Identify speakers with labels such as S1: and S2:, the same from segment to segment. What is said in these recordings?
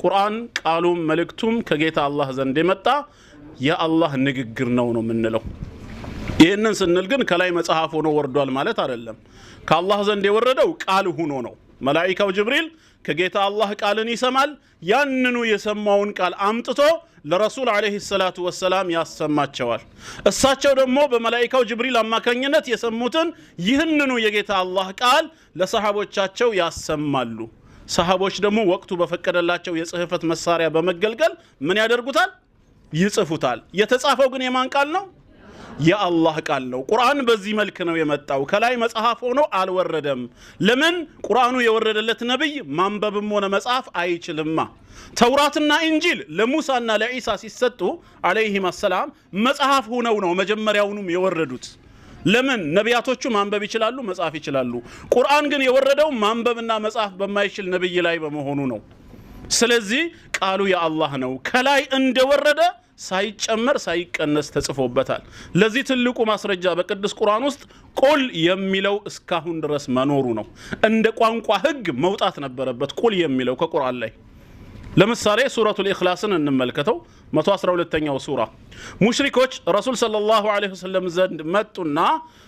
S1: ቁርአን ቃሉም መልእክቱም ከጌታ አላህ ዘንድ የመጣ የአላህ ንግግር ነው ነው የምንለው። ይህንን ስንል ግን ከላይ መጽሐፍ ሆኖ ወርዷል ማለት አይደለም። ከአላህ ዘንድ የወረደው ቃል ሆኖ ነው። መላኢካው ጅብሪል ከጌታ አላህ ቃልን ይሰማል። ያንኑ የሰማውን ቃል አምጥቶ ለረሱል ዓለይሂ ሰላቱ ወሰላም ያሰማቸዋል። እሳቸው ደግሞ በመላኢካው ጅብሪል አማካኝነት የሰሙትን ይህንኑ የጌታ አላህ ቃል ለሰሃቦቻቸው ያሰማሉ። ሰሃቦች ደግሞ ወቅቱ በፈቀደላቸው የጽህፈት መሳሪያ በመገልገል ምን ያደርጉታል? ይጽፉታል። የተጻፈው ግን የማን ቃል ነው? የአላህ ቃል ነው። ቁርአን በዚህ መልክ ነው የመጣው። ከላይ መጽሐፍ ሆኖ አልወረደም። ለምን? ቁርአኑ የወረደለት ነብይ ማንበብም ሆነ መጻፍ አይችልማ። ተውራትና ኢንጂል ለሙሳና ለዒሳ ሲሰጡ عليهما السلام መጽሐፍ ሆነው ነው መጀመሪያውኑም የወረዱት። ለምን? ነቢያቶቹ ማንበብ ይችላሉ፣ መጻፍ ይችላሉ። ቁርአን ግን የወረደው ማንበብና መጻፍ በማይችል ነብይ ላይ በመሆኑ ነው። ስለዚህ ቃሉ የአላህ ነው። ከላይ እንደወረደ ሳይጨመር ሳይቀነስ ተጽፎበታል። ለዚህ ትልቁ ማስረጃ በቅዱስ ቁርአን ውስጥ قل የሚለው እስካሁን ድረስ መኖሩ ነው። እንደ ቋንቋ ሕግ መውጣት ነበረበት قل የሚለው ከቁርአን ላይ። ለምሳሌ ሱረቱል ኢኽላስን እንመልከተው። 112ኛው ሱራ። ሙሽሪኮች ረሱል صلى الله عليه وسلم ዘንድ መጡና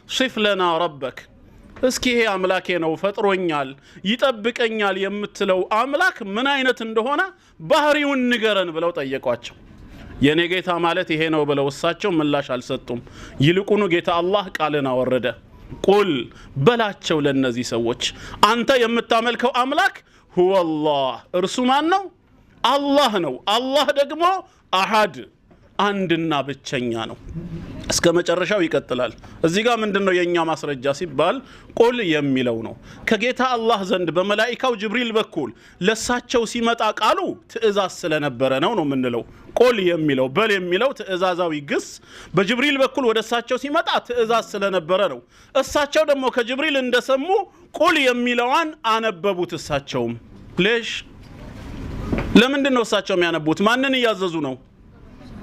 S1: صف لنا ربك፣ እስኪ ይሄ አምላኬ ነው፣ ፈጥሮኛል፣ ይጠብቀኛል የምትለው አምላክ ምን አይነት እንደሆነ ባህሪውን ንገረን ብለው ጠየቋቸው። የኔ ጌታ ማለት ይሄ ነው ብለው እሳቸው ምላሽ አልሰጡም። ይልቁኑ ጌታ አላህ ቃልን አወረደ። قل በላቸው ለእነዚህ ሰዎች፣ አንተ የምታመልከው አምላክ هو الله፣ እርሱ ማን ነው? አላህ ነው። አላህ ደግሞ أحد፣ አንድና ብቸኛ ነው። እስከ መጨረሻው ይቀጥላል። እዚህ ጋር ምንድን ነው የእኛ ማስረጃ ሲባል قل የሚለው ነው። ከጌታ አላህ ዘንድ በመላኢካው ጅብሪል በኩል ለሳቸው ሲመጣ ቃሉ ትእዛዝ ስለነበረ ነው ነው የምንለው። قل የሚለው፣ በል የሚለው ትእዛዛዊ ግስ በጅብሪል በኩል ወደ እሳቸው ሲመጣ ትእዛዝ ስለነበረ ነው። እሳቸው ደግሞ ከጅብሪል እንደሰሙ قل የሚለዋን አነበቡት። እሳቸውም ليش ለምንድን ነው እሳቸው የሚያነቡት? ማንን እያዘዙ ነው?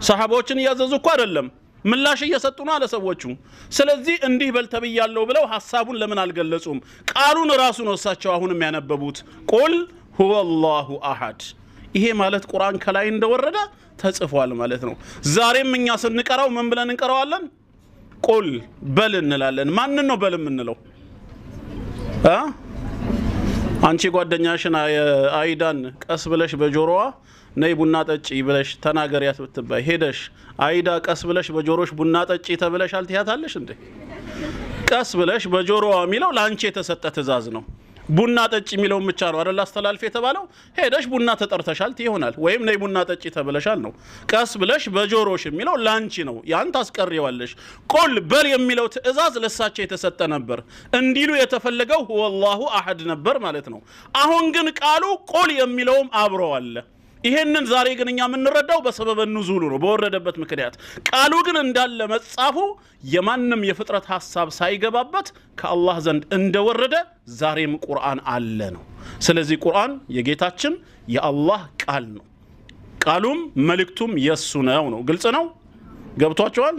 S1: ሰሃባዎችን እያዘዙ እኮ አይደለም፣ ምላሽ እየሰጡ ነው አለ ሰዎቹ። ስለዚህ እንዲህ በል ተብያለሁ ብለው ሐሳቡን ለምን አልገለጹም? ቃሉን ራሱ ነው እሳቸው አሁንም ያነበቡት። قل هو الله أحد። ይሄ ማለት ቁርአን ከላይ እንደወረደ ተጽፏል ማለት ነው። ዛሬም እኛ ስንቀራው ምን ብለን እንቀራዋለን? قل፣ በል እንላለን። ማንን ነው በል የምንለው? እ አንቺ ጓደኛሽን አይዳን ቀስ ብለሽ በጆሮዋ ነይ ቡና ጠጪ ብለሽ ተናገሪያት ብትባይ፣ ሄደሽ አይዳ ቀስ ብለሽ በጆሮሽ ቡና ጠጪ ተብለሻል ትያታለሽ እንዴ? ቀስ ብለሽ በጆሮዋ የሚለው ለአንቺ የተሰጠ ትእዛዝ ነው። ቡና ጠጪ የሚለውን ብቻ ነው አይደል አስተላልፍ የተባለው። ሄደሽ ቡና ተጠርተሻል ይሆናል፣ ወይም ነይ ቡና ጠጪ ተብለሻል ነው። ቀስ ብለሽ በጆሮሽ የሚለው ላንቺ ነው፣ ያን ታስቀሪዋለሽ። قل በል የሚለው ትእዛዝ ለሳቸው የተሰጠ ነበር። እንዲሉ የተፈለገው هو الله أحد ነበር ማለት ነው። አሁን ግን ቃሉ قل የሚለውም አብሮ አለ። ይሄንን ዛሬ ግን እኛ የምንረዳው በ سبب نزول ኡ ነው፣ በወረደበት ምክንያት። ቃሉ ግን እንዳለ መጻፉ የማንም የፍጥረት ሐሳብ ሳይገባበት ከአላህ ዘንድ እንደወረደ ዛሬም ቁርአን አለ ነው። ስለዚህ ቁርአን የጌታችን የአላህ ቃል ነው። ቃሉም መልእክቱም የሱ ነው ነው። ግልጽ ነው። ገብቷቸዋል?